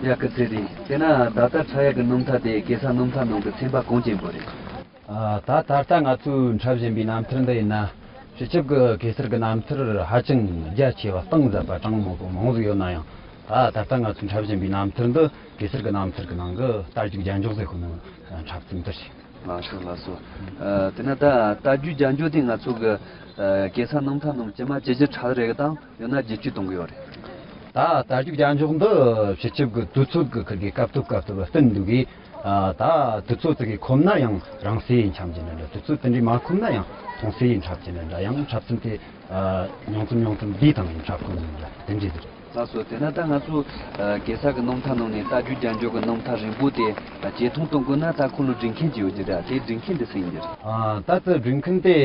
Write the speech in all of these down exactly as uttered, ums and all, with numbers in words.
ཡ་སྐུ་ཚེ་རིང་། དེས་ན་ད་ལྟ་འཁྲབ་ཡག་གི་སྣུམ་ཐར་དེ་གེ་སར་སྣུམ་ཐར་ནང་གི་ཚན་པ་གང་ཅན་པོ་རེད། ཨ། ད་ད་ལྟ་ང་ཚོས་འཁྲབ་བཞིན་པའི་རྣམ་ཐར་འདི་ཡིན་ན། སྤྱི་ཁྱབ་ཀྱི་གེ་སར་གྱི་རྣམ་ཐར་ཧ་ཅང་རྒྱ་ཆེ་བ་གཏིང་ཟབ་པ་གྲངས་མང་པོ་མང་ཟིག་ཡོད་ན་ཡང་། ད་ད་ལྟ་ང་ཚོས་འཁྲབ་བཞིན་པའི་རྣམ་ཐར་འདི་གེ་སར་གྱི་རྣམ་ཐར་གྱི་ནང་གི་རྟ་རྒྱུག་རྒྱན་འཇོག་ཟེར་ཁོ་ནོ་འཁྲབ་ཚུལ་འདི་རེད། ལགས་སོ་ལགས་སོ། ཨ། དེས་ན་ད་རྟ་རྒྱུག་རྒྱན་འཇོག་དེ་ང་ཚོ་གི་ཨ་གེ་སར་སྣུམ་ཐར་ནང་ཇི་མ་ཇི་བཞིན་འཁྲབ་རེད་དང་ཡང་ན་བསྒྱུར་བཅོས་གཏོང་གི་ཡོད་རེད། ད་རྟ་རྒྱུག་རྒྱན་འཇོག་འདི་སྤྱི་ཁྱབ་ཀྱི་དུས་ཚོད་ཀྱི་ཁུར་གི་སྐབས་ཐོབ་སྐབས་ཐོབ་བསྟུན་འདུག་གི། ཨ། ད་དུས་ཚོད་ཅིག་གི་ཁོམ་ན་ཡང་རིང་སའི་འཁྲབ་རྒྱུ་འདྲ་འདྲ། དུས་ཚོད་དེ་འདྲའི་མ་ཁོམ་ན་ཡང་ཐུང་སའི་འཁྲབ་རྒྱུ་འདྲ་འདྲ། ཡང་འཁྲབ་ཚུལ་དེ་ཨ་ཉུང་ཙམ་ཉུང་ཙམ་བསྡུས་བཏང་ཡང་འཁྲབ་ཁོམ་འདྲ་འདྲ་དེ་འདྲ་ཟིག་རེད། ལགས་སོ། དེས་ན་ད་ང་ཚོ་ཨ་གེ་སར་གྱི་སྣུམ་ཐར་ནང་ནས་རྟ་རྒྱུག་རྒྱན་འཇོག་གི་སྣུམ་ཐར་རིང་པོ་དེ་ཨ་ཇེ་ཐུང་གཏོང་དགོས་ན་ད་ཁོང་ལ་སྒྲིག་མཁན་ཅིག་ཡོད་རྒྱུ་རེད། དེ་སྒྲིག་མཁན་དེ་སུ་ཡིན་རྒྱུ་རེད། ཨ། ད་ལྟ་སྒྲིག་མཁན་དེ་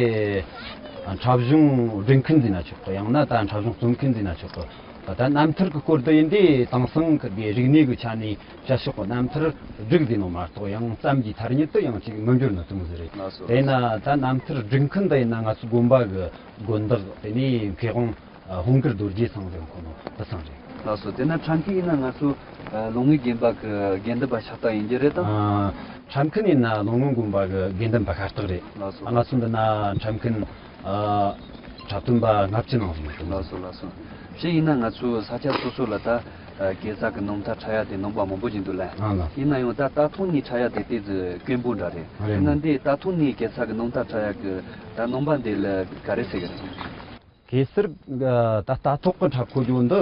ཨ་འཁྲབ་གཞུང་སྒྲིག་མཁན་ཟེར་ན་ཆོག་གི། ཡང་ན་ད་འཁྲབ་གཞུང་རྩོམ་མཁན་ཟེར་ན་ཆོག་གི། ད་ལྟ་རྣམ་ཐར་གྱི་སྐོར་དུ་ཡིན་དུས་དེང་སང་གི་རིག་གནས་ཀྱི་ཆ་ནས་བཤད་ཕྱོགས་ཀྱི་རྣམ་ཐར་སྒྲིག་ཟིན་ནོ་མ་གཏོགས་ཡང་བརྩམས་རྒྱུའི་ཐ་སྙད་དུ་ཡང་ཅིག་མི་འབྱོར་ནི་དེ་མོ་ཟིག་རེད། ལགས་སོ། དེས་ན་ད་རྣམ་ཐར་སྒྲིག་མཁན་དེ་ཡིན་ན་ང་ཚོ་དགོན་པ་གི་དགོན་བདག་དེ་ནས་མཁས་དབང་ཨ་ཧོང་ཀིར་རྡོ་རྗེ་ཚང་ཟེར་ཁོ་ནོ་དེ་ཚང་རེད། ལགས་སོ། དེས་ན་འཁྲབ་མཁན་ཡིན་ན་ང་ཚོ་ཨ་ལོ་ལྔའི་དགོན་པ་གི་དགེ་འདུན་པ་ཤ་སྟག་ཡིན་རྒྱུ་རེད་དམ། ཨ། འཁྲབ་མཁན་ཡིན་ན་ལོ་ལྔའི་དགོན་པ་གི་དགེ་འདུན་པ་ཤ་སྟག་རེད། ལགས་སོ། ང་ཚོ་འདི་ན་འཁྲབ་མཁན་ཨ་འཁྲབ་སྟོན་པ་ལྔ་བཅུ་ནང་བཞིན་ཡོད། ལགས་སོ་ལགས་སོ། གཞན་ཡིན་ན་ང་ཚོའི་ས་ཆ་སོ་སོ་ལ་ད་ཨ་གེ་སར་གྱི་སྣུམ་ཐར་འཁྲབ་ཡག་དེ་སྣུམ་པ་མང་པོ་ཞིག་འདུག་ལ། ཨ་ལགས། ཡིན་ན་ཡང་ད་རྟ་ཐོག་ནས་འཁྲབ་ཡག་དེ་ཏོག་ཙམ་དཀོན་པོ་འདྲ་རེད། རེད། ཡིན་ན་འདི་རྟ་ཐོག་ནས་གེ་སར་གྱི་སྣུམ་ཐར་འཁྲབ་ཡག་གི་ད་སྣུམ་པ་འདི་ལ་ག་རེ་ཟེར་གི་རེད། གེ་སར་ཨ་ད་རྟ་ཐོག་གི་འཁྲབ་ཁོ་རྒྱུ་འདི་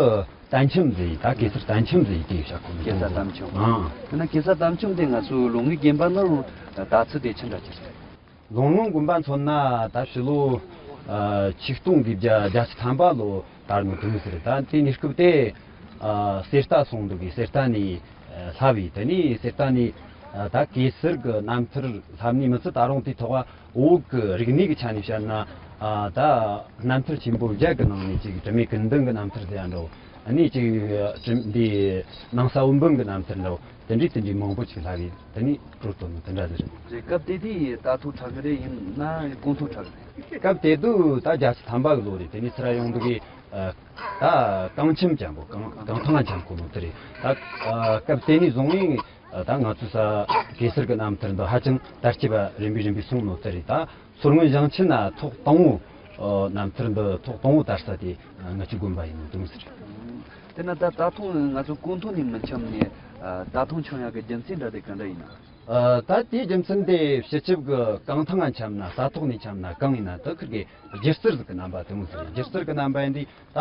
རྟ་འཆམ་ཟེར། ད་གེ་སར་རྟ་འཆམ་ཟེར་དེ་བྱ་ཁོ་ནི། གེ་སར་རྟ་འཆམ། ཨང་། ཡིན་ན་གེ་སར་རྟ་འཆམ་དེ་ང་ཚོའི་ལོ་ལྔའི་དགོན་པ་ནང་དར་ཚུལ་དེ་ཅི་འདྲ་ཅིག་རེད། ལོ་ལྔའི་དགོན་པ་མཚོན་ན་ད་ཕྱི་ལོ་ཨ་ཆིག་སྟོང་དགུ་བརྒྱ་བརྒྱད་ཅུ་ཐམ་པ་ལོ་དར་ནོ་དུས་ཟེར། ད་དེ་ནས་སྐབས་དེ་ཨ་གསེར་རྟ་སོང་འདུག་གི། གསེར་རྟ་ནས་ཨ་བསླབས་པས། དེ་ནས་གསེར་རྟ་ནས་ཨ་ད་གེ་སར་གྱི་རྣམ་ཐར་བསླབས་ནས་མི་ཚད་ད་རུང་དེ་ཐོག་བོད་ཀྱི་རིག་གནས་ཀྱི་ཆ་ནས་བཤད་ན་ཨ་ད་རྣམ་ཐར་ཆེན་པོ་བརྒྱད་ཀྱི་ནང་ནས་ཅིག་དྲི་མེད་ཀུན་ལྡན་གྱི་རྣམ་ཐར་ཟེར་ཡ་འདྲ་བོ། ཨ་ནི་ཅིག་དྲི་འདི་སྣང་ས་འོད་འབུམ་གྱི་རྣམ་ཐར་འདྲ་བོ། དེ་འདྲའི་དེ་འདྲའི་མང་པོ་ཅིག་བསླབས་པས། དེ་ནས་གྲོལ་ཐུབ་ནོ་དེ་འདྲ་ཟིག་རེད། རེད། སྐབས་དེ་དུས་རྟ་ཐོག་འཁྲབ་གི་རེད། ཡིན་ན་གོང་ཐོག་འཁྲབ་གི་རེད། སྐབས་དེ་དུས་ད་བརྒྱད་ཅུ་ཐམ་པ་གི་ལོ་རེད། དེ་ནས་ཚུར་ར་ཡོང་འདུག་གི། ཨ་ད་གངས་འཆམ་འཆམ་པོ། གངས་གངས་ཐང་འཆམ་ཁོ་ནོ་དེ་རེད། ད་ཨ་སྐབས་དེ་ནས་བཟུང་ངས་ཨ་ད་ང་ཚོའི་ས་གེ་སར་གྱི་རྣམ་ཐར་འདི་ཧ་ཅང་དར་ཁྱབ་པ་རིམ་པས་རིམ་པས་སོང་ནོ་དེ་རེད། ད་མཚོ་སྔོན་ཞིང་ཆེན་ན་ཐོག་དང་པོ་ཨ་རྣམ་ཐར་འདི་ཐོག་དང་པོ་དར་ས་དེ་ང་ཚོའི་དགོན་པ་ཡིན་ནོ་དེ་མོ་ཟིག་རེད། དེ་ན་ད་རྟ་ཐོག་ང་ཚོ་གོང་ཐོག་ནས་མི་འཆམ་ནས་ཨ་རྟ་ཐོག་འཆམ་ཡག་གི་རྒྱུ་མཚན་འདྲ་དེ་ག་འདྲ་ཡིན་ན། ཨ་ད་དེའི་རྒྱུ་མཚན་དེ་སྤྱི་ཁྱབ་ཀྱི་གངས་ཐང་ང་འཆམ་ན་རྟ་ཐོག་ནས་འཆམ་ན་གང་ཡིན་ན་དེ་ཁུར་གི་སྒྱུ་རྩལ་ཟིག་གི་རྣམ་པ་དེ་མོ་ཟིག་རེད། སྒྱུ་རྩལ་གི་རྣམ་པ་ཡིན་དུས། ད་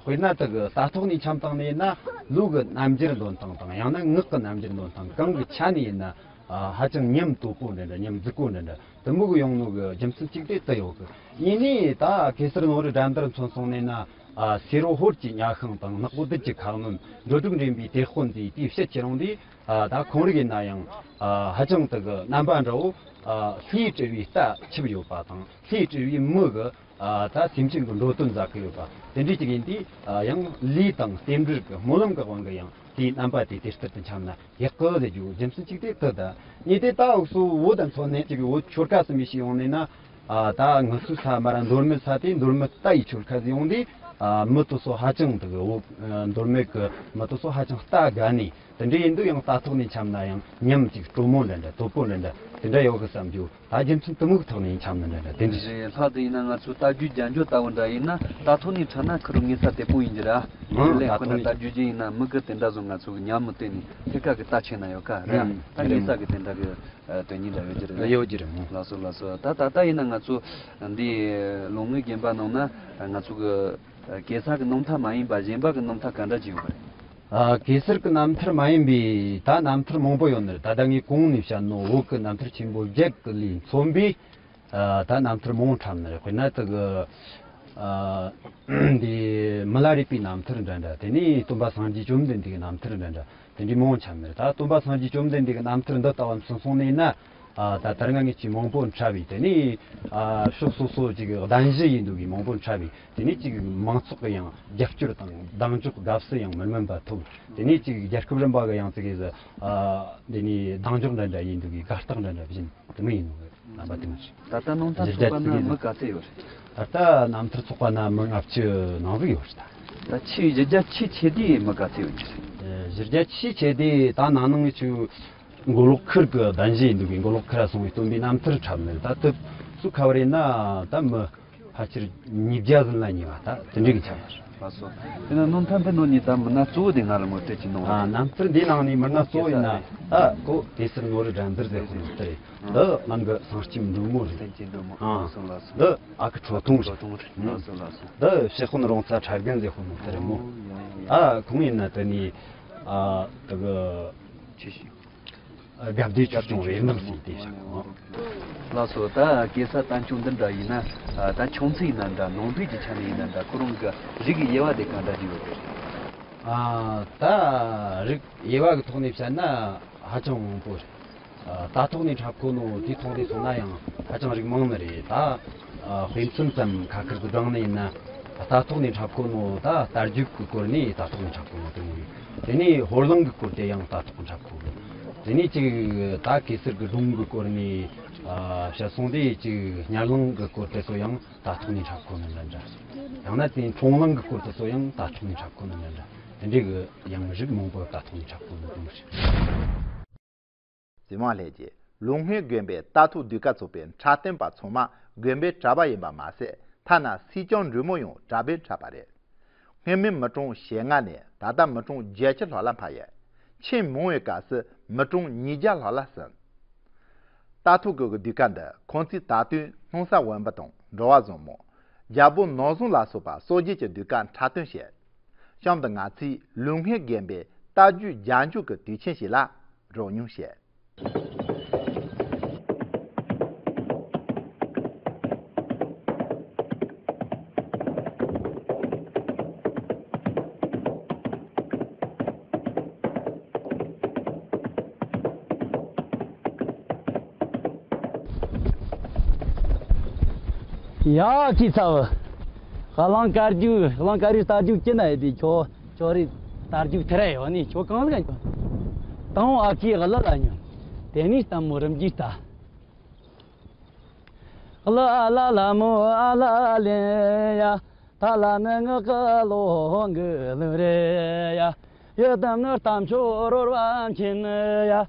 དཔེར་ན་དེ་གི་རྟ་ཐོག་ནས་འཆམ་སྟངས་ནས་ཡིན་ན་ལུས་ཀྱི་རྣམ་འགྱུར་འདོན་སྟངས་དང་། ཡང་ན་ངག་གི་རྣམ་འགྱུར་འདོན་སྟངས་གང་གི་ཆ་ནས་ཡིན་ན་ཨ་ཧ་ཅང་ཉམས་དོད་པོ་འདྲ་འདྲ། ཉམས་རྫིག་པོ་འདྲ་འདྲ་དེ་མོ་གི་ཡོང་ནོ་གི་རྒྱུ་མཚན་གཅིག་དེ་དེ་ཡོད་གི། གཉིས་ནས་ད་གེ་སར་ནོར་བུ་དགྲ་འདུལ་མཚོན་སོང་ནས་ན། ཨ་སེ་རོ་ཧོར་གྱི་ཉ་ཤིང་དང་ནག་པོ་བདུད་ཀྱི་ཁ་གནོན། འགྲོ་དྲུག་འདྲེན་པའི་དེད་དཔོན་ཟེར་དེའི་བཤད་ཀྱི་རུང་དུས། ཨ་ད་ཁོང་རིགས་ཡིན་ན་ཡང་ཨ་ཧ་ཅང་དེ་གི་རྣམ་པ་འདྲ་བོ། ཨ་ལྷའི་སྤྲུལ་བའི་རྟ་ཆིབས་ཡོད་པ་དང་། ལྷའི་སྤྲུལ་བའི་མི་གི་ཨ་ད་སེམས་ཅན་གྱི་འགྲོ་དོན་མཛད་ཀྱི་ཡོད་པ་དེ་འདྲའི་ཅིག་ཡིན་དུས། ཨ་ཡང་ལས་དང་རྟེན་འབྲེལ་གྱི་སྨོན་ལམ་གྱི་དབང་གིས་ཡང་དེའི་རྣམ་པ་དེ་དེ་ལྟར་དུ་འཆམ་ན་ཡག་གི་ཟེར་རྒྱུ་རྒྱུ་མཚན་གཅིག་དེ་དེ་དང་། གཉིས་དེ་ད་འུ་ཚོ་བོད་དང་མཚོན་ནས་ཅིག་བོད་ཆོལ་ཁ་ཟེར་མི་ཞིག་ཡོང་ནས་ན། ཨ་ད་ང་ཚོའི་ས་མར་མདོ་སྨད་ས་དེ་མདོ་སྨད་རྟ་ཡི་ཆོལ་ཁ་ཟིག་ཡོང་དུས། ཨ་མི་དེ་ཚོ་ཧ་ཅང་དེ་གི་འོ་མདོ་སྨད་གི་མི་དེ་ཚོ་ཧ་ཅང་རྟ་དགའ་ནས། དེ་འདྲ་ཡིན་དུས་ཡང་རྟ་ཐོག་ནས་འཆམ་ན་ཡང་ཉམས་ཅིག་སྤྲོ་མོ་འདྲ་འདྲ་དོད་པོ་འདྲ་འདྲ་དེ་འདྲ་ཡོད་གི་བསམ་རྒྱུ། ད་རྒྱུ་མཚན་དེ་མོ་གི་ཐོག་ནས་འཆམ་ནི་འདྲ་འདྲ་དེ་འདྲ་ཞིག། རེད། ལྷག་ཏུ་ཡིན་ན་ང་ཚོའི་རྟ་རྒྱུག་རྒྱན་སྦྱོར་ལྟ་བུ་འདྲ་ཡིན་ན་རྟ་ཐོག་ནས་འཁྲབ་ན་ཁོ་རང་ངེས་ས་དེ་པོ་ཡིན་གྱི་ར། ཨང་། ལས་ཁོ་ན་རྟ་རྒྱུག་རྒྱུ་ཡིན་ན་མི་གི་དེ་འདྲ་བཟོ་ང་ཚོ་གི་ཉམས་མི་བཏོན་ནས་ཐད་ཀ་གི་རྟ་ཆེ་ན་ཡོད་ཀ་ར། ཨང་། ད་ངེས་ས་གི་དེ་འདྲ་གི་དོན་སྙིང་འདྲ་ཡོད་ཀྱི་རེད། ཡོད་ཀྱི་རེད་མོ། ལགས་སོ་ལགས་སོ། ད་ད་ལྟ་ཡིན་ན་ང་ཚོ་འདི་ལོ་ལྔའི་དགོན་པ་ནང་ན་ང་ཚོ་གི་གེ་སར་གི་སྣུམ་ཐར་མ་ཡིན་པ་གཞན་པ་གི་སྣུམ་ཐར་ག་འདྲ་ཅིག་ཡོད་པ་རེད། ཨ་གེ་སར་གི་སྣུམ་ཐར་མ་ཡིན་པའི་ད་སྣུམ་ཐར་མང་པོ་ཡོད་ནི་རེད། ད་ལྟ་ངས་གོང་ནས་བཤད་ནོ་བོད་གི་སྣུམ་ཐར་ཆེན་པོ་བརྒྱད་གི་ལས་མཚོན་པའི་ཨ་ད་སྣུམ་ཐར་མང་པོ་འཁྲབ་ནི་རེད། དཔེར་ན་དེ་གི་ཨ་འདི་མི་ལ་རས་པའི་སྣུམ་ཐར་འདྲ་འདྲ། དེ་ནས་སྟོན་པ་སངས་རྒྱས་བཅོམ་ལྡན་འདས་ཀྱི་སྣུམ་ཐར་འདྲ་འདྲ་དེ་འདྲའི་མང་པོ་འཁྲབ་ནི་རེད། ད་སྟོན་པ་སངས་རྒྱས་བཅོམ་ལྡན་འདས་ཀྱི་སྣུམ་ཐར་འདི་ལྟ་བུ་མཚོན་སོང་ནས་ན། ཨ། ད་ལྟར་ང་ངས་ཅིག་མང་པོ་འཁྲབ་པས། དེ་ནས་ཨ་ཕྱོགས་སོ་སོ་ཅིག་གདན་ཞུ་ཡིན་འདུག་གི་མང་པོ་འཁྲབ་པས། དེ་ནས་ཅིག་མང་ཚོགས་ཀྱི་ཡང་རྒྱབ་སྐྱོར་དང་གདེང་འཇོག་དགའ་བསུ་ཡང་མི་དམན་པ་ཐོབ། དེ་ནས་ཅིག་རྒྱལ་ཁབ་རིམ་པ་གི་ཡང་ཅིག་གི་ཨ་འདི་ནས་གདེང་འཇོག་འདྲ་འདྲ་ཡིན་འདུག་གི་དགའ་རྟགས་འདྲ་འདྲ་བྱིན། དེ་མོ་ཡིན་ནོ། རྣམ་པ་དེ་མོ་ཞིག་ད་ལྟ་ནང་མཐའ་ཚོགས་པ་ན་མི་ག་ཚད་ཡོད་རེད། ད་ལྟ་རྣམ་ཐར་ཚོགས་པ་ན་མི་ལྔ་བཅུ་ནང་ཟིག་ཡོད་རེད་ད། ད་ཆེས་གཞི་རྒྱ་ཆེས་ཆེ་དེ་མི་ག་ཚད་ཡོད་རྒྱུ་རེད། གཞི་རྒྱ་ཆེས་ཆེ་དེ་ད་ན་ནིང་ཆུ་མགོ་ལོག་ཁུལ་གི་གདན་ཞུ་ཡིན་འདུག་གི་མགོ་ལོག་ཁུལ་ལ་སོང་བའི་སྟོན་པའི་རྣམ་ཐར་འཁྲབ་ནི་ད་དུ་སུ་ཁ་བ་རེད་ན་ད་མི་ཕལ་ཆེར་ཉིས་བརྒྱ་ཟིན་ལ་ཉེ་བ་ད་དེ་འདྲའི་གི་ཆགས་པ་རེད། ལགས་སོ། དེ་ན་ནང་མཐའ་འདི་ནང་ནས་ད་མི་སྣ་གཙོ་བོ་དེ་ང་ལ་ངོ་སྤྲོད་ཅིག་གནང་རོགས། ཨ། རྣམ་ཐར་འདིའི་ནང་ནས་མི་སྣ་གཙོ་བོ་ཡིན་ན་ད་ཁོ་གེ་སར་ནོར་བུ་དགྲ་འདུལ་ཟེར་ཁོ་ནོ་དེ་རེད། འདི་གླིང་གི་སེང་ལྕམ་འབྲུག་མོ་རེད། སེང་ལྕམ་འབྲུག་མོ། ཨ། ལགས་སོ་ལགས་སོ། འདི་ཨ་ཁུ་ཁྲོ་ཐུང་རེད། ཁྲོ་ཐུང་རེད། ལགས་སོ་ལགས་སོ། འདི་ཕྱི་དཔོན་རོང་ཚ་ཁྲ་རྒན་ཟེར་ཁོ་ནོ་དེ་རེད་མོ། ཨོ་ཡ་ཡ་ཡ། ཨ། ཁོང་ཡིན་ན་དེ་ནས་ཨ་དེ་གི་ཆི་ཞིག་ཨ། དགའ་བདེ་ཆོས་སྐྱོང་བའི་རྣམ་ཞིག་དེ་བཞག་གོ། ལགས་སོ། ད་གེ་སར་རྟ་མཆོག་འདི་འདྲ་ཡིན་ན། ཨ། ད་ཆུང་ཚེ་ཡིན་ན་འདྲ་ནང་པའི་གི་ཆ་ནས་ཡིན་ན་འདྲ་ཁོ་རང་གི་རིགས་ཀྱི་དབྱེ་བ་དེ་གང་འདྲ་ཅིག་ཡོད་རེད། ཨ། ད་རིགས་དབྱེ་བ་གི་ཐོག་ནས་བཤད་ན་ཧ་ཅང་མང་པོ་རེད། ཨ། རྟ་ཐོག་ནས་འཁྲབ་ཁོ་ནོ་དེའི་ཐོག་ནས་སོང་ན་ཡང་ཧ་ཅང་རིགས་མང་ནི་རེད་ད། ཨ། དཔེ་མཚོན་ཙམ་ཁ་ཁེར་དུ་བགྲངས་ནི་ཡིན་ན། རྟ་ཐོག་ནས་འཁྲབ་ཁོ་ནོ་ད་རྟ་རྒྱུག་གི་སྐོར་ནས་རྟ་ཐོག་ནས་འཁྲབ་ཁོ་ནོ་དེ་མོ་ཡིན། དེ་ནས་ཧོར་གླིང་གི་སྐོར་དེ་ཡང་རྟ་ཐོག་འཁྲབ་ཁོ་ནོ། དེ་ནས་ཅིག་ད་གེ་སར་གི་སྒྲུང་གི་སྐོར་ནས། ཨ། བཤད་སོང་དེ་ཅིག་ཉར་གླིང་གི་སྐོར་དེ་ཚོ་ཡང་རྟ་ཐོག་ནས་འཁྲབ་ཁོ་ནོ་འདྲ་འདྲ། ཡང་ན་དེ་འཁྲུངས་གླིང་གི་སྐོར་དེ་ཚོ་ཡང་རྟ་ཐོག་ནས་འཁྲབ་ཁོ་ནོ་འདྲ་འདྲ། དེ་འདྲའི་གི་ཡང་རིགས་མང་པོ་རྟ་ཐོག་ནས་འཁྲབ་ཁོ་ནོ་དེ་མོ་རེད། གཟིགས་མོ་ལྷན་རྒྱས། ལུང་ཧོ་དགོན་པའི་རྟ་ཐོག་ཟློས་གར་ཚོགས་པའི་འཁྲབ་སྟོན་པ་ཚང་མ་དགོན་པའི་གྲྭ་པ་ཡིན་པ་མ་ཟད། ཐ་ན་སྲིད་སྐྱོང་འབྲུག་མོ་ཡང་གྲྭ་པའི་འཁྲབ་པ་རེད། སྔོན་མའི་མི་གྲངས་ཞེ་ལྔ་ནས་ད་ལྟ་མི་གྲངས་བརྒྱད་ཅུ་ལྷག་ལ་འཕར་ཡོད། ཆེས་མང་བའི་སྐབས་སུ་མི་གྲངས་ཉིས་བརྒྱ་ལྷག་ལ་ཟིན། རྟ་ཐོག་གི་ཟློས་གར་འདི་ཁོང་ཚོས་ད་དུང་སྣང་ས་འོན་པོ་དང་འགྲོ་བ་བཟང་མོ། རྒྱལ་པོ་ནོར་བཟང་ལ་སོགས་པ་སོག་རྒྱལ་གྱི་ཟློས་གར་འཁྲབ་སྟོན་བྱེད། གཤམ་དུ་ང་ཚོས་ལུང་ཧོ་དགོན་པའི་རྟ་རྒྱུག་རྒྱན་འཇོག་གི་དུས་ཆེན་ཞིག་ལ་རོལ་མྱོང་བྱེད། ཡ། ཁྱི་ཚ་བོ། གླིང་དཀར་རྒྱུག་གླིང་དཀར་རིའི་རྟ་རྒྱུག་ཅི་ན་ཡོད་དེ་ཁྱོད། ཁྱོད་རིགས་རྟ་རྒྱུག་ཐེ་ར་ཡོད་ནི་ཁྱོད་གང་ལ་ཡོད། དང་ཨ་ཁུའི་གླུ་ལ་ཉོན། དེ་ནས་ལྟད་མོ་རིམ་གྱིས་ལྟ། གླུ་ཨ་ལ་ལ་མོ་ཨ་ལ་ལེན་ཡ། ཐ་ལ་ནི་ངག་གི་ལོ་འགི་ལུ་རེ་ཡ། ཡི་དམ་ནི་རྟ་མཆོག་རོལ་བ་མཁྱེན་ཡ།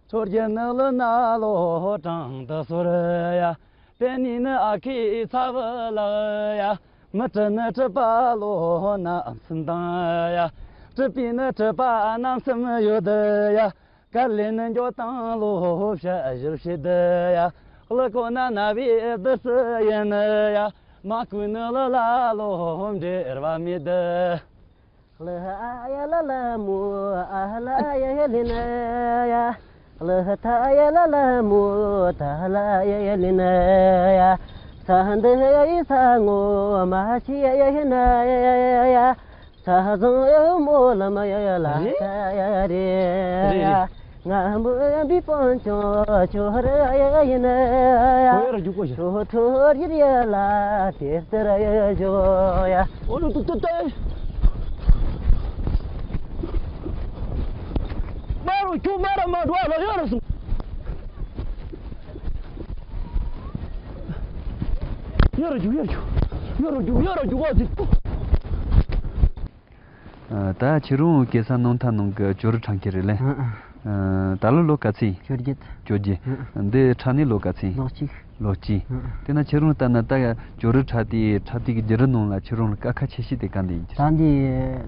ཚོར་གྱི་ནགས་ལུ་ན་ལོ་བྲང་དུ་སོར་ཡ། པད་ནི་ནི་ཨ་ཁུའི་ཚ་བུ་ལགས་ཡ། མི་གྲི་ནི་གྲི་པ་ལོ་ན་སུན་དང་ཡ། གྲི་པའི་ནི་གྲི་པ་རྣམ་གསུམ་ཡོད་ཡ། གར་ལེན་ནི་འགྱོ་དང་ལོ་བྱ་བཞིར་བྱེད་ཡ། གླུ་གོ་ན་ན་བའི་བདུད་རྩི་ཡིན་ཡ། མ་གོས་ནི་གླུ་ལ་ལོ་འབྲེལ་བ་མེད། གླུ་ཨ་ཡ་ལ་ལ་མོ་ཨ་ལ་ཡ་ཡ་ལེན་ཡ། གླུ་ཐ་ཡ་ལ་ལ་མོ་ཐ་ལ་ཡ་ཡ་ལེན་ཡ། ས་འདི་ཡི་ས་ངོ་མ་ཤི་ཡ་ཡ་ཡིན་ཡ། ས་བཟང་ཡ་མོ་ལ་མ་ཡ་ལ་རེད། ས་ཡ་རེད། ང་མོ་བི་པོན་ཆོ་ཆོ་ར་ཡ་ཡིན་ཡ། ཁོ་ཡ་ར་རྒྱུག་གོ་ཤ། ཆོ་ཐོ་རི་ཡ་ལ་དེ་ལྟར་ཡ་ཡ་འཇོག་ཡ། ཨོ་ལོ་ཏུ་ཏུ་ཏེ། མ་རུ་ཁྱོད་མ་ར་མ་འགྲོ་ལ་ཡ་ར་སུ། ཡ་ར་རྒྱུག་ཡ་ར་རྒྱུག་ཡ་ར་རྒྱུག་ཡ་ར་རྒྱུག་ཨ་ཙི། ཨ། ད་ཁྱེད་རང་གེ་སར་ནང་མཐའ་ནང་གི་ཇོ་རུ་འཁྲབ་མཁན་རེད་ལེ། ཨ་ཨ། ཨ། ད་ལོ་ལོ་ག་ཚོད་ཡིན། བཅོ་བརྒྱད། བཅོ་བརྒྱད། ཨ་ཨ། འདི་འཁྲབ་ནས་ལོ་ག་ཚོད་ཡིན། ལོ་གཅིག། ལོ་གཅིག། ཨ་ཨ། དེ་ན་ཁྱེད་རང་ལྟར་ན་ད་ཇོ་རུ་འཁྲབ་དུས་འཁྲབ་དུས་ཀྱི་རྒྱུན་རིང་ལ་ཁྱེད་རང་ལ་དཀའ་ཁག་ཆེ་ཤོས་དེ་ག་འདི་ཡིན་གྱི། ད་འདི་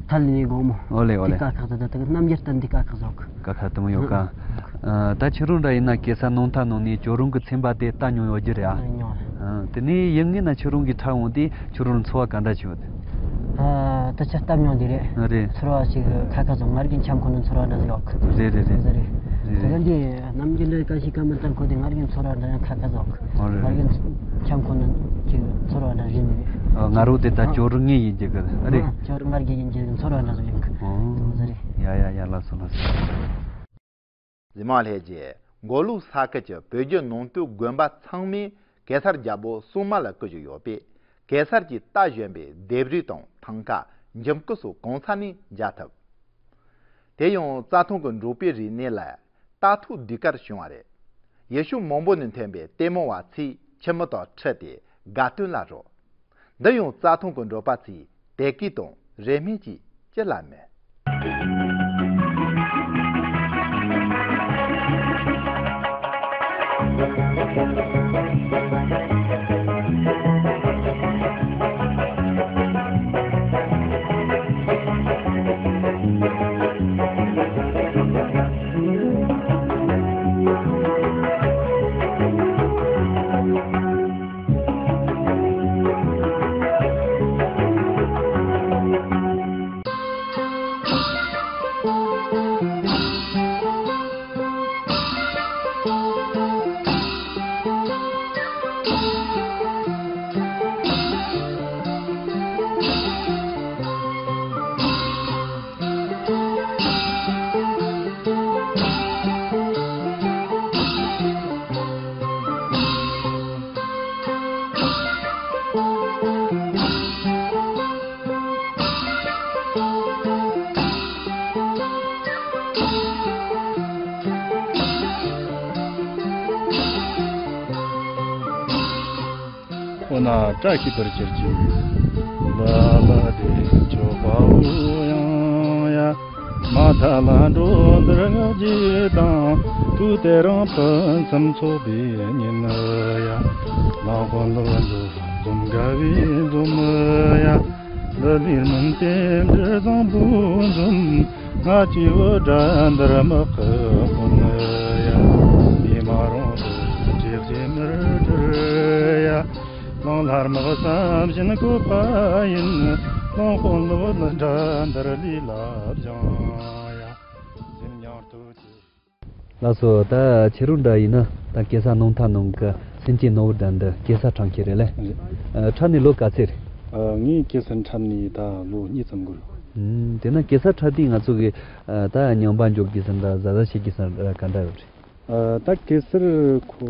ཐ་ལི་ནས་དགོང་མོ། ཨོ་ལེ་ཨོ་ལེ། དེ་དཀའ་ཁག་ད་ད་ད་རྣམ་རྒྱལ་ལྟར་འདི་དཀའ་ཁག་བཟོ་གི། དཀའ་ཁག་དེ་མོ་ཡོད་ག། ཨ། ད་ཁྱེད་རང་འདྲ་ཡིན་ན་གེ་སར་ནང་མཐའ་ནང་ནས་ཇོ་རུ་གི་ཚན་པ་དེ་ལྟ་མྱོང་ཡོད་རྒྱུ་རེད་ཨ། ཨ། མྱོང་། ཨ། དེ་ནས་ཡིན་ངེས་ན་ཁྱེད་རང་གིས་འཁྲབ་འོང་དུས་ཁྱེད་རང་ལ་ཚོར་བ་ག་འདྲ་ཅིག་ཡོད། ཨ། ད་ཆ་ལྟ་མྱོང་དེ་རེད། ཨ། རེད། ཚོར་བ་ཞིག་ཁ་ཁ་བཟོ་ང་རྒྱལ་འཆམ་ཁོ་ན་ཚོར་བ་འདྲ་ཟིག་ཡོད་གི། རེད་རེད་རེད། རེད་རེད། རེད་རེད། དེ་ག་འདི་རྣམ་རྒྱལ་འདྲ་ག་ཞིག་ག་མི་ལྟར་ཁོ་དེ་ང་རྒྱལ་ཚོར་བ་འདྲ་ཡང་ཁ་ཁ་བཟོ་གི། ཨོ་རེད། ང་རྒྱལ་འཆམ་ཁོ་ན་ཅིག་ཚོར་བ་འདྲ་བཞིན་རེད། ཨ། ང་རོ་དེ་ད་ཨ། ཇོ་རུ་ངེས་ཡིན་གྱི་གི་རེད། ཨ། ཇོ་རུ་ང་རྒྱལ་ཡིན་གྱི་ཚོར་བ་འདྲ་ཟིག་ཡོད་གི། ཨོ། རེད་རེད། ཡ་ཡ་ཡ། ལགས་སོ་ལགས་སོ། གཟིགས་མོ་ལྷན་རྒྱས། མགོ་ལོག་ས་ཁུལ་གྱི་བོད་བརྒྱུད་ནང་བསྟན་དགོན་པ་ཚང་མས་གེ་སར་རྒྱལ་པོ་སྲུང་མ་ལ་བསྐུལ་བཞིན་ཡོད་པས། གེ་སར་གྱི་རྟ་བཞོན་པའི་ལྡེབས་རིས་དང་ཐང་ཀ་འཇིམ་སྐུ་སོགས་གང་ས་ནས་མཇལ་ཐུབ། དེ་ཡང་རྩྭ་ཐང་གི་འབྲོག་པའི་རིག་གནས་ལ་རྟ་ཐོག་ཟློས་གར་བྱུང་བ་རེད། ཡུལ་ཤུལ་མང་པོ་ནས་ཐོན་པའི་ལྟད་མོ་བ་ཚོས་ཁྱི་མོ་དང་འཁྲིལ་ཏེ་དགའ་སྟོན་ལ་རོལ། འདི་ཡང་རྩྭ་ཐང་གི་འབྲོག་པ་ཚོའི་དད་གུས་དང་རེ་སྨོན་གྱིས་ཅི་ལ་མིན། འོ་ན་བཀྲ་ཤིས་པར་གྱུར་ཅིག་ལ་ལ་དེ་མཆོག་དཔའ་བོ་ཡང་ཡ། མ་ཐ་ལ་འགྲོ་འདིར་ངག་རྒྱུད་དང་། དུས་དེ་རིང་ཕུན་སུམ་ཚོགས་པའི་ཉིན་ཡ། ལམ་དཀོན་ལོ་འཇོག་འཛོམས་དགའ་བའི་འཛོམས་ཡ། འདི་ལས་མུན་དེ་འདྲ་བཟང་པོ་འཛོམས། ང་སྐྱེ་བོ་དགྲ་འདིར་དམག་གི་དཔོན་ཡ། ཉི་མ་རང་དུ་འདྲེ་རྗེ་མིར་འདྲི་ཡ། ལང་ལྷར་དམག་བསམ་བཞིན་བཀོད་པ་ཡིན། ལོང་དཔོན་སློབ་ནི་དགྲ་འདིར་ལུས་ལ་སྦྱང་ཡ། འཛིན་སྙིང་སྟོབས་ཀྱིས། ལགས་སོ། ད་ཁྱེད་རང་འདྲ་ཡིན་ན་ད་གེ་སར་སྣང་མཐའ་ནང་གི་སེམས་ཅན་ནོར་བུ་འདྲ་འདི་གེ་སར་ཁྲ་མཁན་རེད་ལེ། རེད། ཨ། འཁྲབ་ནས་ལོ་ག་ཚད་རེད། ཨ། ངས་གེ་སར་འཁྲབ་ནས་ད་ལོ་གཉིས་ཙམ་འགོར་ཡོད། ཨུམ། དེས་ན་གེ་སར་འཁྲབ་དུས་ང་ཚོ་གི་ཨ། ད་ཉམས་པ་འཇོག་དགོས་ས་འདྲ་གཟབ་གཟབ་བྱེད་དགོས་ས་འདྲ་ག་འདྲ་ཡོད་རེད། ཨ། ད་གེ་སར་ཁོ་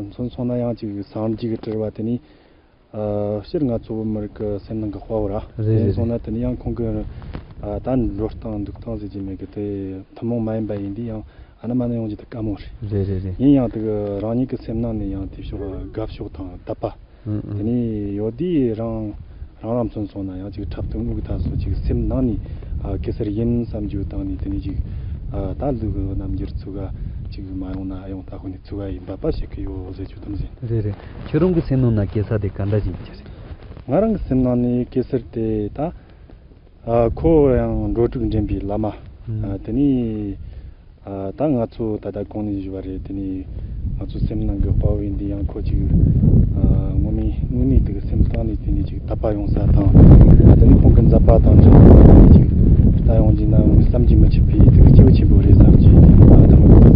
མཚོན་སོང་ན་ཡང་ཅིག་སངས་རྒྱས་ཀྱི་སྤྲུལ་པ་དེ་ནི། ཨ། སྤྱིར་ང་ཚོ་བོད་མི་རིགས་ཀྱི་སེམས་ནང་གི་དཔའ་བོ་ར། རེད་རེད། དེ་སོང་ན་དེ་ནི་ཡང་ཁོང་གི་ཨ། ད་འགྲོ་སྟངས་འདུག་སྟངས་ཟེར་གྱི་མེད་གི། དེ་ཐུན་མོང་མ་ཡིན་པ་ཡིན་དུས་ཡང་ཨ་ན་མ་ན་ཡོང་རྒྱུ་དེ་དཀའ་མོ་རེད། རེད་རེད་རེད། ཡིན་ཡང་དེ་གི་རང་ཉིད་ཀྱི་སེམས་ནང་ནས་ཡང་དེ་ཕྱོགས་དགའ་ཕྱོགས་དང་དད་པ། ཨང་ཨང་། དེ་ནས་ཡོད་དུས་རང་རང་རང་མཚོན་སོང་ན་ཡང་ཅིག་འཁྲབ་སྟོན་དངོས་ཀྱི་ཐ་སོ་ཅིག་སེམས་ནང་ནས་ཨ། གེ་སར་ཡིན་བསམ་རྒྱུ་བཏང་ནས་དེ་ནས་ཅིག་ཨ། ད་ལུག་གི་རྣམ་འགྱུར་ཚུགས་ག་ཅིག་མ་ཡོང་ན་ཨ་ཡོང་ད་ཁོ་ནས་ཚུགས་ག་ཡིན་པ་པ་ཞིག་གི་ཡོད་ཟེར་རྒྱུ་དམ་ཟིན། རེད་རེད། ཁྱེད་རང་གི་སེམས་ནང་ན་གེ་སར་དེ་ག་འདྲ་ཞིག་ཡིན་གྱི་རེད། ང་རང་གི་སེམས་ནང་ནས་གེ་སར་དེ་ད་ཨ། ཁོ་ཡང་འགྲོ་དྲུག་འདྲེན་པའི་བླ་མ། ཨ། དེ་ནས་ཨ། ད་ང་ཚོ་ད་ལྟ་གོང་ནས་ཞུས་པ་རེད། དེ་ནས་ང་ཚོ་སེམས་ནང་གི་དཔའ་བོ་ཡིན་དུས་ཡང་ཁོ་ཅིག་ཨ། དངོས་གནས་དངོས་གནས་དེ་གི་སེམས་གཏིང་ནས་དེ་ནས་ཅིག་དད་པ་ཡོང་ས་དང་། དེ་ནས་ཁོང་གི་མཛད་པ་དང་འབྲེལ་བ་དེ་ནས་ཅིག་ལྟ་ཡོང་རྒྱུ་ན་བསམ་གྱིས་མི་ཁྱབ་པའི་དེ་གི་སྐྱིད་པོ་ཆེན་པོ་རེད་བསམ་གྱི་ཨ། དེ་མོ་ཡོད།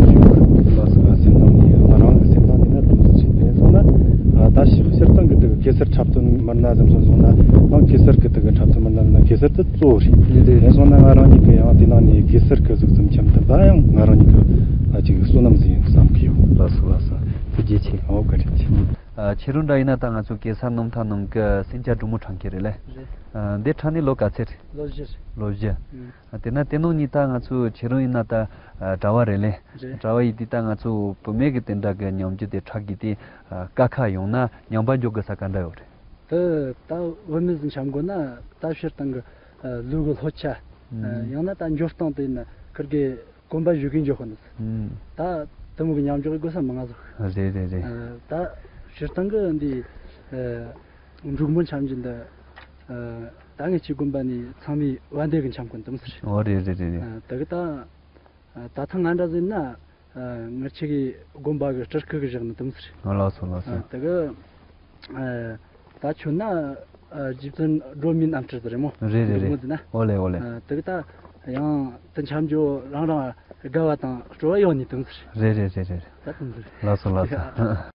ལགས་སོ། སེམས་ནང་ནས་ང་རང་གི་སེམས་ནང་ནས་ན་དེ་མོ་ཟིག་རེད། དེ་སོང་ན་ཨ། ད་སྤྱིར་བཏང་གི་དེ་གི་གེ་སར་འཁྲབ་སྟོན་མི་སྣ་ཙམ་སོང་སོང་ན་ནང་གེ་སར་གི་དེ་གི་འཁྲབ་སྟོན་མི་སྣ་ན་གེ་སར་དེ་གཙོ་བོ་རེད། རེད་རེད། དེ་སོང་ན་ང་རང་ཉིད་ཀྱི་ཡང་དེ་ནང་ནས་གེ་སར་གྱི་གཟུགས་ཙམ་འཆམ་ཐུབ་པ་ཡང་ང་རང་ཉིད་ཀྱི་ཨ་ཅིག་བསོད་ནམས་ཟིག་ཡིན་བསམ་གྱི་ཡོད། ལགས་སོ་ལགས་སོ། ཐུགས་རྗེ་ཆེ། འོ་བཀའ་དྲིན་ཆེ། ཨ། ཁྱེད་རང་འདྲ་ཡིན་ན་ད་ང་ཚོ་གེ་སར་སྣང་མཐའ་ནང་གི་སེམས་ཅན་འབྲུག་མོ་ཁྲ་མཁན་རེད་ལེ། རེད། ཨ། འདི་ཁྲ་ནས་ལོ་ག་ཚད་རེད། ལོ་བཞི་རེད། ལོ་བཞི། ཨུམ། ཨ། དེ་ན་དེ་ནང་ནས་ད་ང་ཚོ་ཁྱེད་རང་ཡིན་ན་ད་ཨ། གྲྭ་བ་རེད་ལེ། རེད། གྲྭ་བ་ཡིན་དུས་ད་ང་ཚོ་བུད་མེད་ཀྱི་དེ་འདྲ་གི་ཉམས་འགྱུར་དེ་ཁྲ་གི་དེ་ཨ། དཀའ་ཁག་ཡོང་ན་ཉམས་པ་འཇོག་དགོས་ས་ག་འདྲ་ཡོད་རེད། དེ་ད་བུད་མེད་ཟིག་འཆམ་དགོས་ན་ད་སྤྱིར་བཏང་གི་ཨ། ལུས་ཀྱི་ལྷོད་ཆ། ཨ། ཨུམ། ཡང་ན་ད་འགྱོ་སྟངས་དེ་ཡིན་ན་ཁིར་གི་གོམ་པ་བཞུ་གིན་འགྱོ་ཁོ་ནི། ཨུམ། ད་དེ་མོ་གི་ཉམས་འཇོག་གི་དགོས་ས་མང་ང་ཟིག་རེད་རེད་རེད། ཨ། ད་སྤྱིར་བཏང་གི་འདི་ཨ། འབྲུག་མོ་འཆམ་རྒྱུ་འདི་ཨ། ད་ངེད་ཆོའི་དགོན་པ་ནས་ཚང་མས་བན་དེ་གི་འཆམ་ཁོ་ནི་དེ་མོ་ཟིག་རེད། འོ་རེད་རེད་རེད་རེད། ཨ། དེ་གི་ད་ཨ། ད་ཐེངས་ང་འདྲ་ཟིག་ཡིན་ན། ཨ། ངེད་ཆོ་གི་དགོན་པ་གི་སྤྲུལ་སྐུ་གི་བཞག་ནི་དེ་མོ་ཟིག་རེད། ཨ། ལགས་སོ་ལགས་སོ། ཨ། དེ་གི་ཨ། ད་ཁྱོད་ན་ཨ། རྗེ་བཙུན་སྒྲོལ་མའི་རྣམ་སྤྲུལ་དེ་རེད་མོ། རེད་རེད་རེད། འདུག་མོ་དེ་ན། ཨོ་ལེ་ཨོ་ལེ། ཨ། དེ་གི་ད་ཡང་དེ་འཆམ་རྒྱུ་རང་རང་དགའ་བ་དང་སྤྲོ་བ་ཡོད་ནི་དེ་མོ་ཟིག་རེད། རེད་རེད་རེད་རེད། ད་དེ་མོ་ཟིག་རེད། ལགས་སོ་ལགས་སོ།